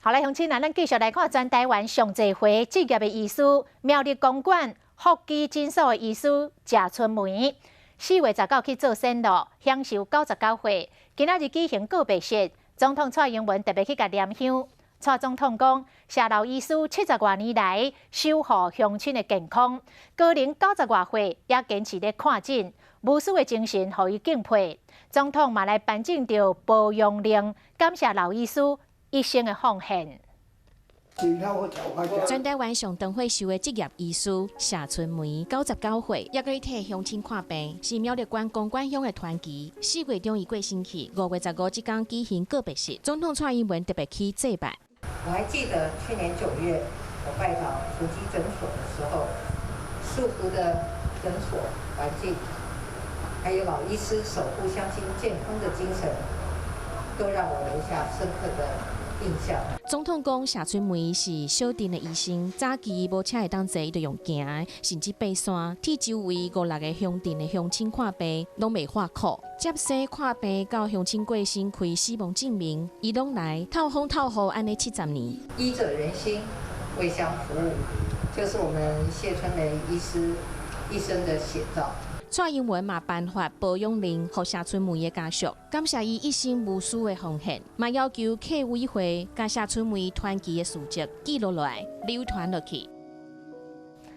好來，鄉親啊，咱繼續來看全台灣上濟歲執業的醫師，苗栗公館福基診所的醫師謝春梅，4月19去做善路，享壽99歲。今仔日舉行告別式，總統蔡英文特別去共念香。蔡總統講，謝老醫師70外年來守護鄉親的健康，高齡90外歲也堅持咧看診，無私的精神予伊敬佩。總統嘛來頒贈著保養令，感謝老醫師一生的奉獻。全台灣上長歲壽的執業醫師謝春梅，99歲，猶閣咧替鄉親看病，是苗栗縣公館鄉的傳奇。4月中伊過身去，5月15這工舉行告別式，總統蔡英文特別去祭拜。我還記得去年9月，我拜訪福基診所的時候，舒服的診所環境，還有老醫師守護鄉親健康的精神，都讓我留下深刻的印象。總統講，謝春梅是小鎮的醫生，早期無車會當坐，伊就用行的，甚至爬山，替周圍五六個鄉鎮的鄉親看病，攏袂喊苦。接生看病到鄉親過身開死亡證明，伊攏來透風透雨，按呢70年。醫者仁心，為鄉服務，就是我們謝春梅醫師一生的寫照。蔡英文嘛頒發保養令，予謝春梅的家屬，感謝伊一生無私的奉獻，嘛要求客委會共謝春梅傳奇的事蹟記錄落來，流傳落去。